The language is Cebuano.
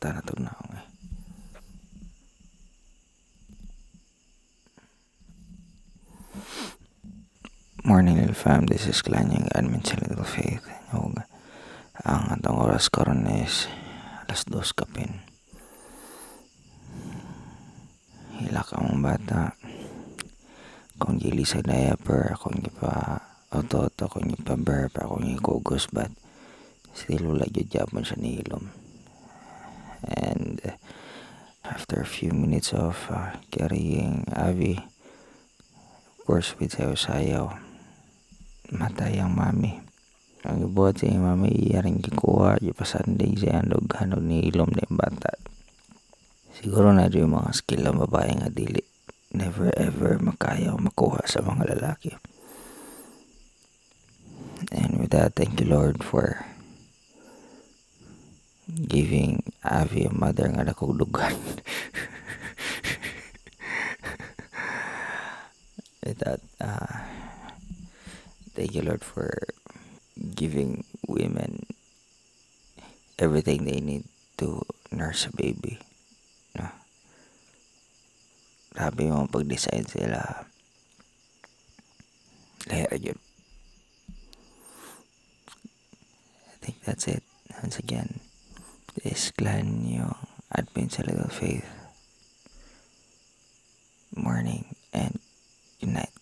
Bata na tog naong eh. Morning, little fam. This is Glenn, yung admin sa Little Faith. Ug ang atong oras karon is 2:00 kapin. Hilak ang bata. Kung gili sa diaper, akong gipa auto-auto, akong gipa burp, akong gikugos, but still wala gyud gyapon siya nihilom. And after a few minutes of carrying Avi, of course with sayaw-sayaw, matay ang mami. Ang gibuhat sa iyang mami, iya rin gikuha, gipasandig sa iyang dughan og nihilom na yung bata. Siguro na yung mga skill ang babae nga dili never ever makaya o makuha sa mga lalaki. And with that, thank you, Lord, for giving Avi a mother nga dakog dughan. With that, thank you, Lord, for giving women everything they need to nurse a baby. No? Grabe yung pag-design sila. Lahi yun. I think that's it. Once again, this is Glenn, yung admin sa Little Faith. Morning and good night.